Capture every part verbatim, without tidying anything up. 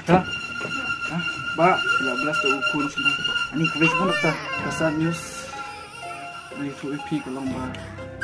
Ha? Ha? Ba, la blast u khun sini. Ani khublei shibun doktor. Ka sad news. Ani tu ipi ka long ba.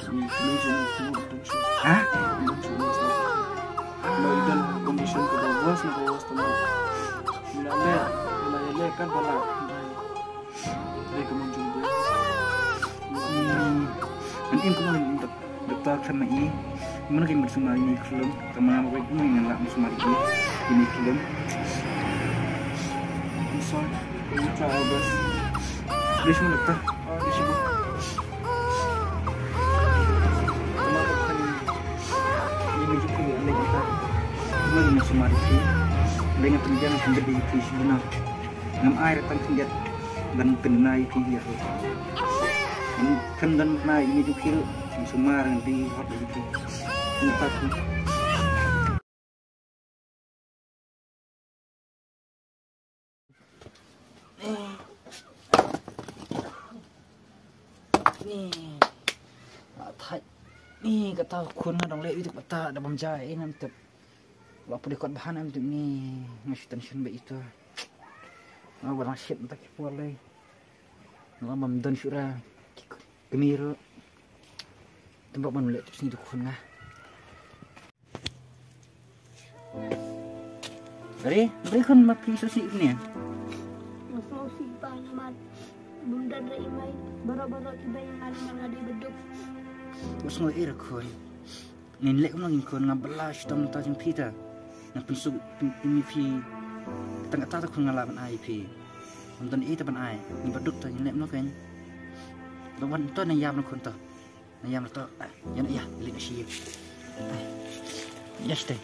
Ni khublei shibun khun tu shu. Ha? Tu shu. Lo idan condition ka ba worse na ba worse tu. Ni la le, ni la le kat ba la. Dei ka mon jong dei. Hmm. An im ka mon dok-, doktor khlem ma i. Mon ka i mut sumar ini khlem. Ka ma ba i mon i la sumar i. Ini khlem. I'm sorry. We try our best. Please, mon doktor. Please, mon. Ini juga yang doktor. Mon i sumar i. Dengan penjara sendiri di sini. Ngam ai ra tang khyndiat ban kynna ïa phi ïa phi. Ngam kynna ïa phi ïa phi. Sumar ngan dei hot ïa phi. Ngam tak. Ni. Athai. Ni kata khun na dong leh itu kata da bam jai ngam tep. Ba pudi kot bahan em tu ni nga shu tension ba itu. Nga ba nang shit mata ki por lei. Nga ba mdon shu ra ki kmie ro. Tembak ban leh tu sini tu khun nga. Ari, beri khun ma phi so si ni. Nga so si pa nga mat. Bum dan ra i mai. Baro baro ki bai nga nga dei beduk. Us ngo ir khun. Ngin leh kumno ngin khun nga bala shitom ta jong phi ta. Nga pynsuk pyn-, pyn-, phi. Tang kata ta khun nga la ban ai phi. Ngam don i ta ban ai. Ngin ba duk ta ngin leh kumno khun. Ba wan to nang ïam na khun to. Nang ïam na to. Ah, ïa na ïa, leh shi. Ah. Ïa shi te.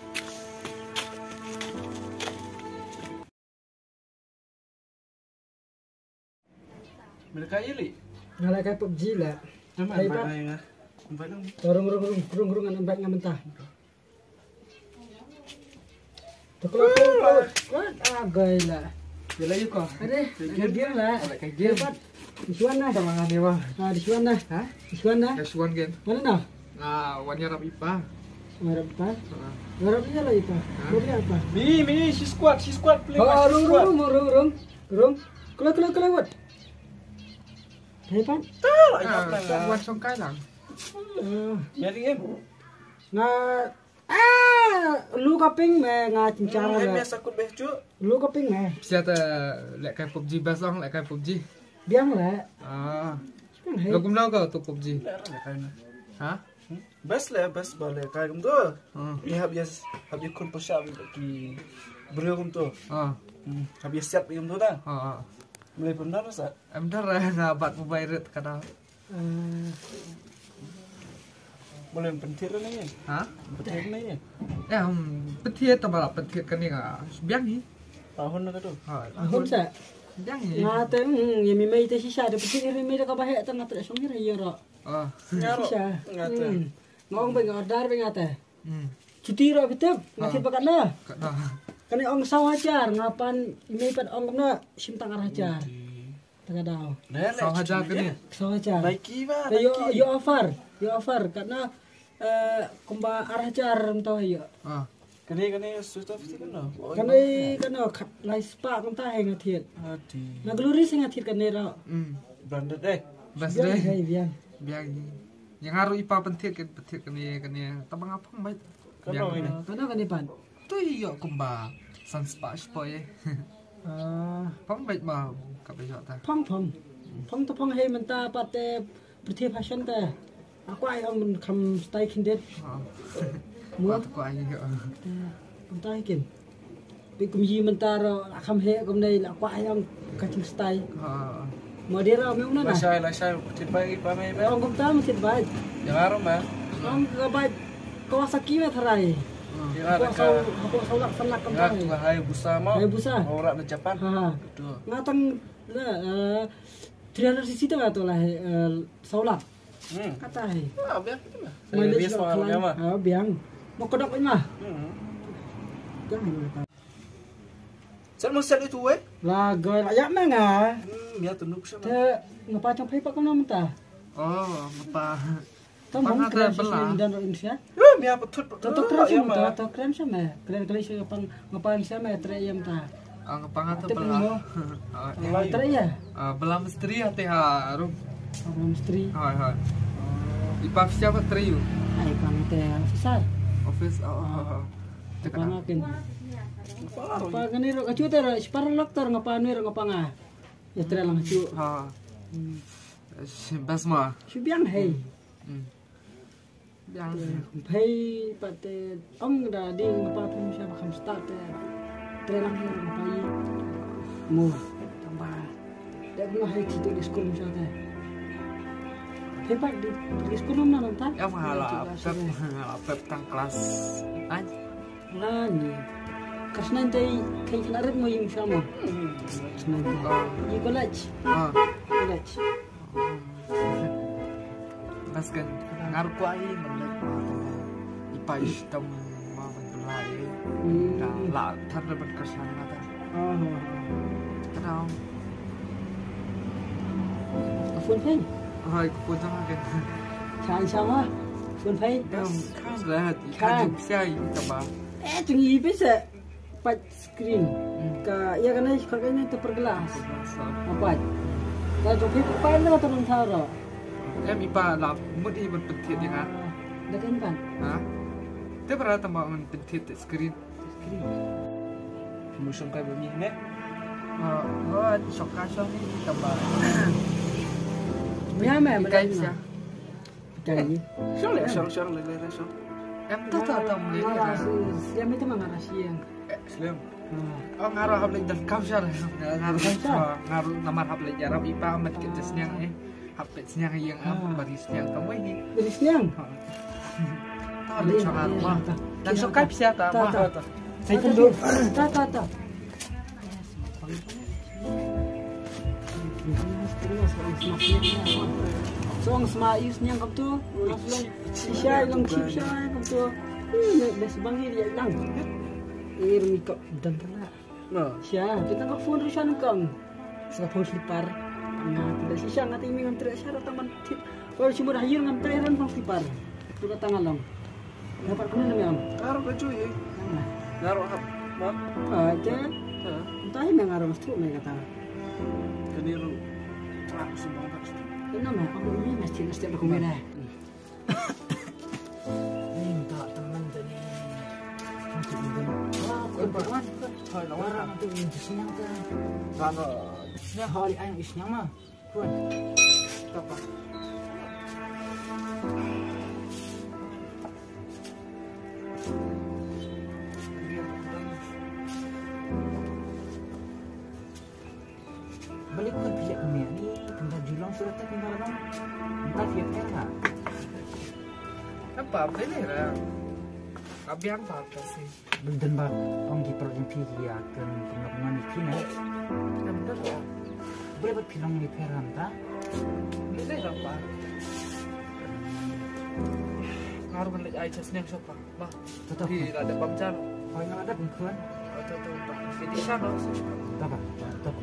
Mereka ili. Nga leh kai PUBG lah. Nama invite nga? Invite dong. Rung rung rung rung rung, ngan invite nga mynta. Tukla tukla. Ah, gai lah. Dia lagi kau. Ada. Dia game lah. Ada kai game. Di suan nah. Sama dengan dewa. Ah, di suan nah. Ha? Di suan nah. Di suan game. Mana nah? Ah, wan ïarap i pa. Wan ïarap i pa? Ah. Wan ïarap i pa? Ha? Wan ïarap i pa? Mini, mini, she squad, she squad, play. Oh, rung, rung, rung, rung, rung. Rung. Kela, kela, kela, wat. Hai, Pat. Tahu lah, ah, wan song kai lang. Ah. Jadi em. Nga, ah, lu ka ping me nga chingchar. Hmm, le. Em ya sakut beh chu. Lu ka ping me. Siata leh kai PUBG bas ong, leh kai PUBG. Biang leh. Ah. Biang hai. Lo kumno ka tu PUBG? Leh kai na. Ha? Best leh, best ba leh kai kumto. Hmm. Ni hap ïa, hap ïa khun pyrshah ki briew kumto. Ah. Hmm. Hap ïa siap kumto ta. Ah, ah. Mlei pyndan sa. Em dar nga bat mobile rit kada. Ah. Mlei pynthir na ye. Ha? Pynthir na ye. Em, pynthir ta ba la pynthir kane nga. Biang hi. Tahun na ka tu. Ha. Tahun sa. Biang hi. Nga te, hmm, ïa mi mei te shisha de pynthir mi mei de ka ba heh ta nga te shong hi ra ïa ro. Ah. Nga ro. Shisha. Nga te. Hmm. Nga ong ba nga order ba nga te. Hmm. Chuti ro bitep, nga tip ba katno. Katno. Kane ong saw hajar, nga pan email pat ong kumno, shim tang ar hajar. Chuti. Tang ka daw. Saw hajar kane. Saw hajar. Nike ba, yo, Nike. Yo offer, yo offer. Katno, eh, kumba ar hajar mynta yo. Ah. Kane, kane, suit of ti katno? Kane, katno, khat lai spah mynta he nga thied. Ati. Na Glory se nga thied kane ro. Hmm. Branded eh. Best dei. Biang, biang. Biang. Ïa nga ruh i pa pynthied, pynthied kane, kane. Tang ba nga phong beit. Katno kane? Katno kane pat? Tu ïoh kumba san spah shipoi. Ah. Phong beit ma ka ba ïoh ta. Phong, phong. Phong tu phong hei mynta pat te pyrthei fashion te. Aku ai ong kham style khyndiat. Ah. Mu? Pat ku ai ïoh. Mynta kin. Pi kum yi mynta ro la kham heh kumne la kwah ïa ka jingstyle. Ha. Mo dei ro me una na. Lashai, lashai, thied bike i pa me me. Ong kumta me thied bike. Ïa nga ro me. Ong ka bike Kawasaki me tharai. Hmm. Ïa nga ka. Hapoh saw lak san lak kumta. Ïa nga ka Hayabusa mo. Hayabusa. Ora na Japan. Ha, ha. Betul. Nga tang la, eh, three hundred C C tang nga tu la, eh, saw lak. Hmm. Kata hai. Ah, biar kita mah. Mileage lo khalang. Ah, biang. Mo kodok mah. Hmm. Jangan kata. Sel mo sel itu eh? La goi la yak mah nga. Hmm, ya tu nuk sama. Te ngapa chong phai pa kumno mynta? Oh, ngapa? Tam hong kena bela. Dan ro insia. Mia patut. To to kren sha me, to to kren sha me. Kren kren sha pang ngapan sha me tre yam ta. Ah, ngapang ata bela. Tre ya. Ah, bela misteri ate ha rum. Bela misteri. Hai hai. Ipa siapa tre yu? Ai pang te officer. Office. Oh oh oh. Te pang akin. Pa kani ro kachu te ro sipar loktor ngapan wi ro ngapanga. Ya tre lang chu. Ha. Bas ma. Shu biang hei. Biang. Phei pat te ong da ding pa phim sha ba kham start te. Tre lang hi pa yi. Mo. Tamba. Te no hai chi tu di school sha te. Phei pat di school na nang ta. Ya ma hala pep hala pep tang kelas. Ai. Nani. Kelas nine te kai kena rit mo yim sha mo. Kelas nine te. Yi college. Ah. College. Baskan ngar kwai menit ma tama ipa ish tam ma ban belai da la thar da ban kersan ma ta. Kenal. Ka phone phi? Hai ka phone sama kan. Kan sama. Phone phi? Kan kan rat kan siai tama. Eh tungi bisa. Pat screen. Ka ya kana ka kana ta per glass. Apa? Ka jong phi pa na ta rung tharo. Em ipa la mut i ban pynthit ya ka. Da kan kan. Ha? Te para tama ban pynthit screen. Screen. Mu shong kai ba mi ne. Ha, ha shong kai shong ni tama. Ya me kai sa. Kai. Shong le shong shong le le shong. Em ta ta ta le le. Siam itu mangara siang. Slim. Oh ngaro hap lek dan kau shar. Ngaro ngaro namar hap lek jarap ipa amat ke jas nyang eh. Hap lek snyang yang am bari snyang kamu ini. Bari snyang. Ta le shong ngaro ma. Dan shong kai pisa ta ma. Saya tunjuk. Ta ta ta. Song sma is nyang kam tu. Isha long chip sha kam tu. Bes bang ni dia lang. Ir mi kap dan tala. Sha, kita ka phone ru sha nang kam. Sa phone slipper. Nga tidak sisa ngati mi ngam tidak sha datang man tip. Kalau cuma dah yur ngam tidak dan phone slipper. Tu datang along. Dapat kena demi am. Ngaro ka ju ye. Ngaro hap. Ma. Ah, je. Entah me ngaro mas tu me kata. Kani ru. Aku sembang tak. Kena me aku ni mesti mesti aku me dah. Ni minta teman tadi. Untuk minta. Ah, aku tak. Hai lawan. Orang tu yang di sini ke. Kalau di sini hari ayo di sini mah. Balik kun pilihan ni, tentang julong surat tak tinggal bang. Entah dia kira. Apa pilih lah? Abi yang apa sih? Benden ba ong ki program phi ki ya kan pengap ngan ni phi na. Kan dah ya. Boleh buat film ni peran ta? Ni deh apa? Ngaruh kan lagi ai chas neng siapa? Bah. Tetap. Di ada bamjan. Kau yang ada bukan? Tetap tetap. Jadi sana. Tetap. Tetap.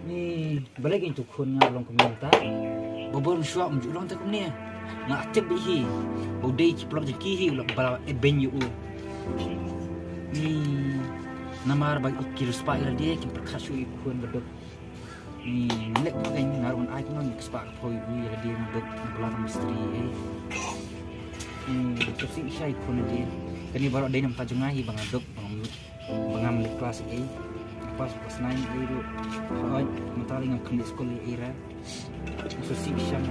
Ni balei kein tu khun nga long kumne ta. Ba bor shuwa um ju long ta kumne. Nga tip beit hi ba u dei ki paralok jong ki hi lok ba e beiñ ïa u. Ni namar ba ki riewspah ïa lade kim pyrkhat shuh ïa u khun ba duk. Ni lek ma kein nga ruh ngan ai kumno ngi riewspah ka phew ïa u ïa lade nga duk nga ba la tang mistri ei. Ni shisha ïa u khun lade. Kane baroh dei namar jong nga hi ba nga duk ba nga Ba ngam leh klas ei. Pas klas nine ei ruh. Hooid, mynta lei ngam khmih skul ei ei ra. Nga shu sih shan.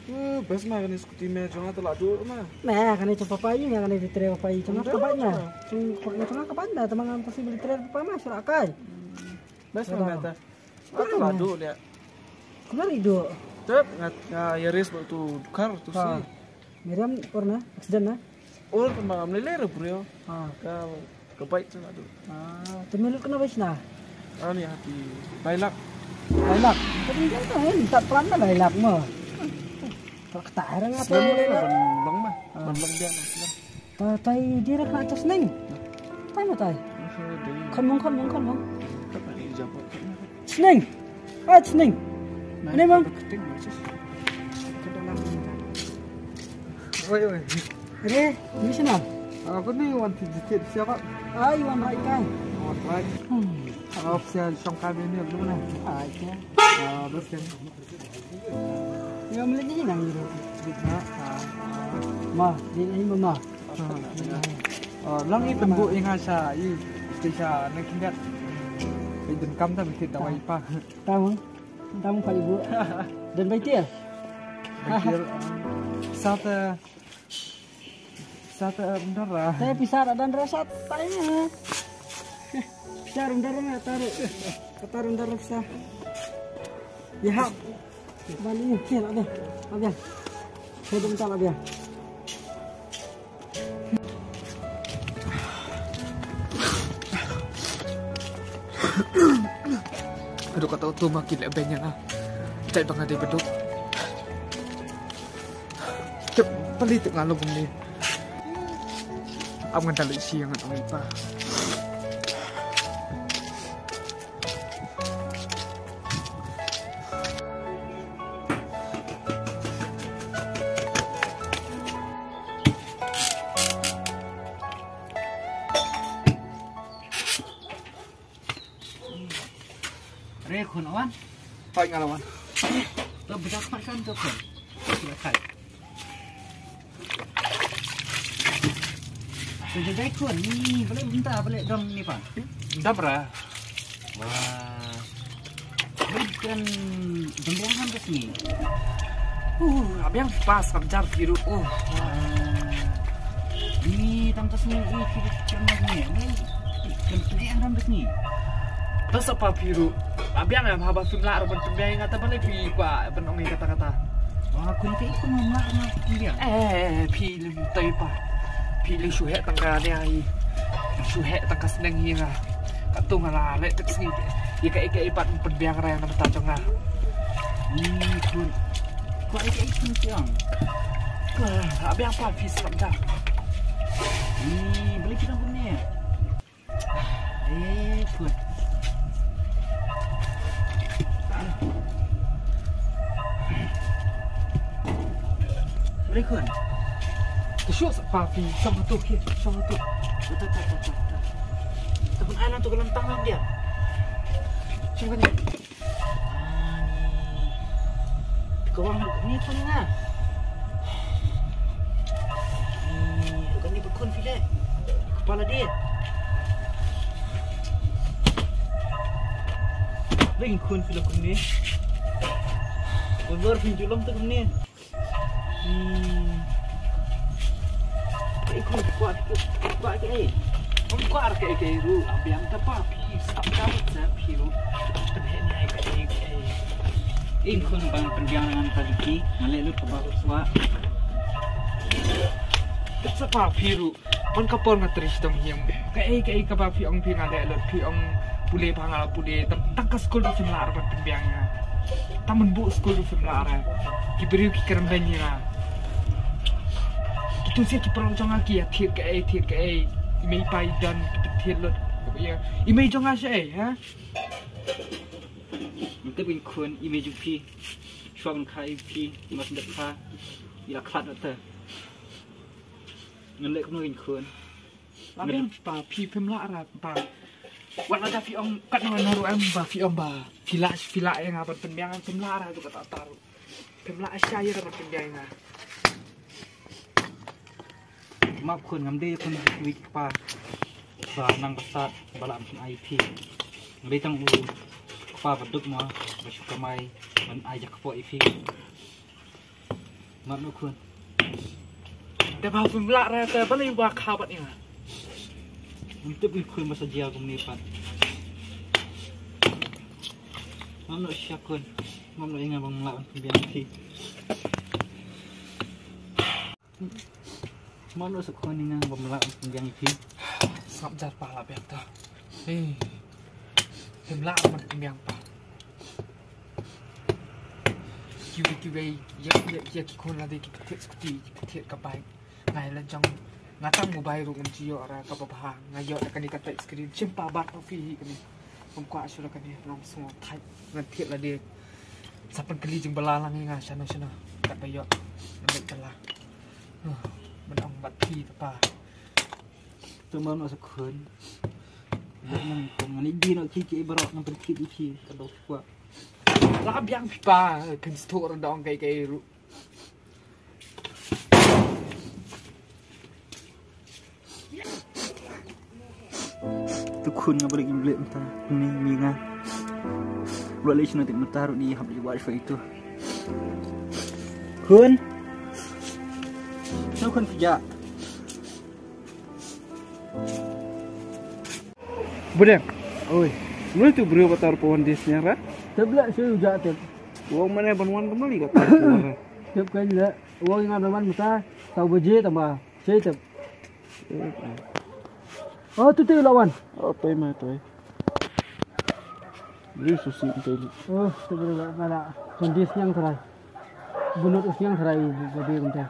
Eh, best ma kane scooty me jong nga te la duh ma. Me kane jong papa ïa nga kane te tre papa ïa jong nga ka bait na. Jong papa jong nga ka bait na te ma ngam possible tre papa ma sura kai. Best ma me te. Ata la duh leh. Kumno ri duh? Tep ngat nga Yaris ba tu dukar tu si. Meriam pernah accident na. Ur ma mlele re brio. Ah. Ka ka bai tu adu. Ah, tu milut kena bai sna. Ani hati bailak. Bailak. Tapi jangan tahu ni tak pernah bailak mah. Tak tak orang apa. Selama ni lah ban long mah. Ah. Ban long dia mah. Tai tai direct na atas neng. Tai mah tai. Khon mong khon mong khon mong. Sneng. Ah sneng. Ni mong. Oi oi. Re, ni sina. Apa ni wan ti dikit siapa? Ai wan rai kai. Wan rai. Hmm. Apa sia song kami ni belum na. Ai ke. Ah, terus kan. Nga mlien ïa nang ïa. Ma, ïa ïa ma. Oh, lang i tembu i nga sha i sha na kindat. I den kam ta bitit ta wai pa. Tam. Tam pa ibu. Dan bai tiel. Bai tiel. Sa ta Sa ta, eh, undar ra. Te pisa ra dan ra sa ta ïa. Pisa ra undar ra ta ru. Ta ru undar ra pisa. Ya hap. Bani ke la de. Abia. Ke dum ta la abia. Aduh, kata tu makin lebih nya. Cai bang ada beduk. Tep pali tep ngalung ni. Am ngan tali siang ngan ong ipa. Re khun awan. Hoi ngal awan. To bida khmat kan to khun. Bida khmat. To jadai khun ni balik benda balik dom ni pan. Dom ra. Wah. Balik kan dom dia kan kat sini. Uh, abiang pas kam jar biru. Uh. Ni tam tas ni, eh, kiri kiri ni. Ni kan tu yang ram ni. Tas apa biru? Abiang ya haba film lah rupan pembiang kata balik pi kwa penong ni kata-kata. Wah, kun ke ikut mama mama pembiang. Eh, film tai pa. Film suhek tangka ni ai. Suhek tangka seneng ni nga. Ka tu nga la leh tek sngi. Ïa ka, ïa ka ipat pynbiang raya na mata jong nga. Ih, khun. Kwah ïa ka ipat pynbiang. Kwah, hap biang pat phi sngap da. Ih, beli kita pun ni. Eh, khun. Beli khun. Ka shuh sa pa phi, shong ha tu, khie, shong ha tu. Tu, tu, tu, tu, tu, tu. Tu pun ai lang tu ka lantang lang dia. Shong ka ni. Ah, ni. Ka wang ni khun nga. Ni, ka ni ba khun phi leh. Kpa la dia. Ba khun phi la khun ni. Ba lor phi ju long tu khun ni. Hmm. Ka i khun kwah, kwah kaei? Ym kwah kaei kaei ruh, biang ta pa phi, sngap da sa phi ruh. Pynheh nia kaei kaei. I khun ban pynbiang ngan ta jong phi, nga leh lut kaba kwah. Sa pa phi ruh. Man ka por nga trei shitom hiam. Kaei kaei kaba phi ong phi nga leh lut, phi ong pule ba nga pule, tang, tang ka skul ruh phim lah re ban pynbiang ïa nga. Tang mynbu skul ruh phim lah re. Ki briew ki kren beiñ ïa nga. Kitu sha ki paralok jong nga ki ïa thied kaei thied kaei. I mei i pa i don ki thied lut. Ïa i mei jong nga shaei ha. Mynta ba in khun i mei jong phi. Shuwa ban kha ïa phi, i mei sngewdep kha. I la khlad na te. Ngan leh kumno in khun. Ba biang pa phi phim lah re pa. Wat lada phi ong katno ruh em ba phi ong ba phi lah phi lah ïa nga ban pynbiang phim lah re tu kata ta ruh. Phim lah sha ïa re ban pynbiang ïa nga. Map khun ngam dei khun wei kpa ba nang ba sat ba lah ban ai phi. Ngam dei tang u kpa ba duk mo ba shu kamai ban ai ïa kpoh ïa phi. Map noh khun. Te ba phim lah re te balei ba kha bad ïa nga. Ngam tip ïa khun ba sa jia kumne pat. Map noh sha khun. Map noh ïa nga ba ngam lah ban pynbiang ïa phi. Mano sa khun ni ngang bym lah ban pynbiang ïa phi. Sngap jar pa la biang ta. Hei. Bym lah ban pynbiang pa. Kiwei kiwei ïa ïa ïa ki khun lade ki thied skuti, ki thied ka bike. Nga ïa la jong nga tang mobile ruh ngam ju ïoh ra kaba bha. Nga ïoh da kane ka touch screen shim pa bat pa phi hi kane. Ngam kwah shuh da kane, ngam sngew thait. Ngan thied lade. Sa pynkylli jingbylla lang ïa nga shano shano. Katba ïoh. Ngan leit bylla. Huh, ban ong bad phi pa. To mano sa khun. Ngan ïa dei noh ki ki baroh ngan pynthied ïa phi ka dok kwah. La biang phi pa, kan stok ra dong kai kai ruh. To khun nga ba leh im leh mynta. Ni ni nga. Ba leh shano tik mynta ruh ni hap leh wifi tu. Khun. To khun pija. Budeng. Oi. Mula tu briew ba tar pon dis ni ra. Tep la shu ja tep. Wong mana ban wan kembali ka tar pon ra. Tep kan la. Wong nga ban wan mynta. Tau baje tamba. Shu tep. Oh, tu tu lawan. Oh, toi ma toi. Briew susi mynta li. Oh, tu briew la la. Pon dis nyang trai. Bunut us nyang trai ba briew mynta.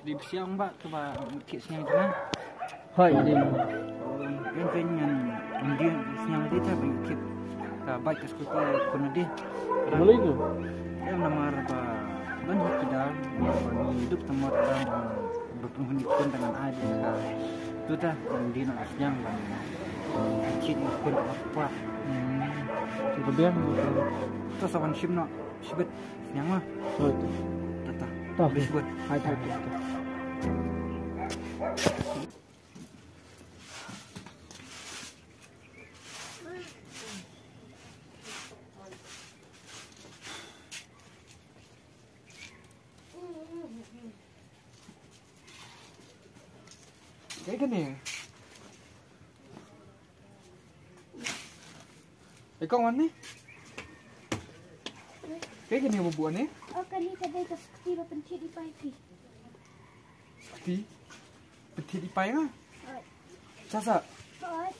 Dei psiang ba kaba kit sniang tu na. Hoi, dei. Ken ken ngan ngan dei sniang dei ta ban kit. Ka bike ka scooty khun dei. Malai tu. Em namar ba ban hit kidal ba ni dup tamar ba ba pun ni kun dengan ai dei ka. Tu ta ngan dei na sniang ban kit ni kun apa. Hmm. Tu biang. Tu saban shim no. Shibit. Sniang ma. Hoi. Tata. Tah. Bishbut. Hai, hai, hai. Kaei kane? Ïa kong wan ne? Kaei kane ba buh ne? Oh, kane ka dei ka skuti ba pynthied i pa ïa phi. Skuti? Pynthied i pa ïa nga? Oi. Sa sa. Oi.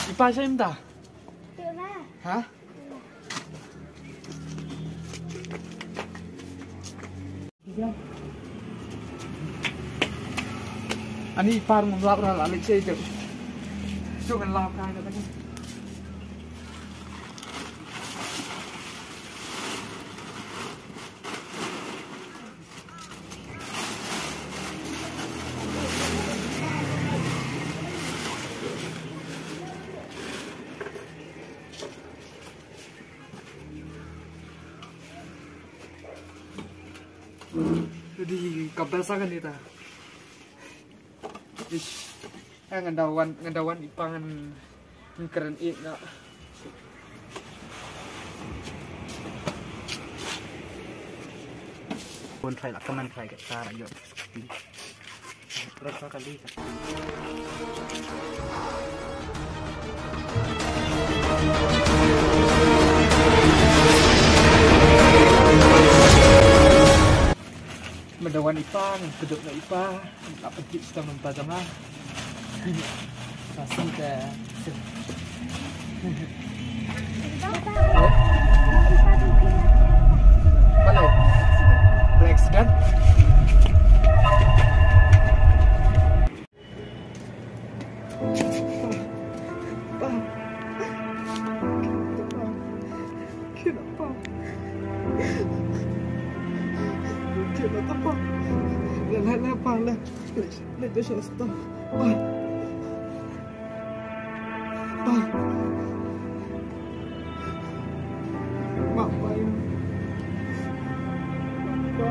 I pa shai mynta? Te ma. Ha? Ani i pa ngam lap ra la leit shai te. Shu ngan lap kai na tang. Dei ka best kane ta. Ish. Eh, ngan da wan, ngan da wan i pa ngan, ngan kren ïa nga. Bun trai la kaman trai ka ta la ïoh. Rasa kali ka. Mada wan i pa, ngan kdup na i pa, la pynthik stam mynta jong nga. Ka sing ka sing. Balei? Balei accident? Pa. Kenapa? Kenapa? Kenapa? Kenapa? Let's, let's just stop. Pa. Pa. Mak, Pa. Pa.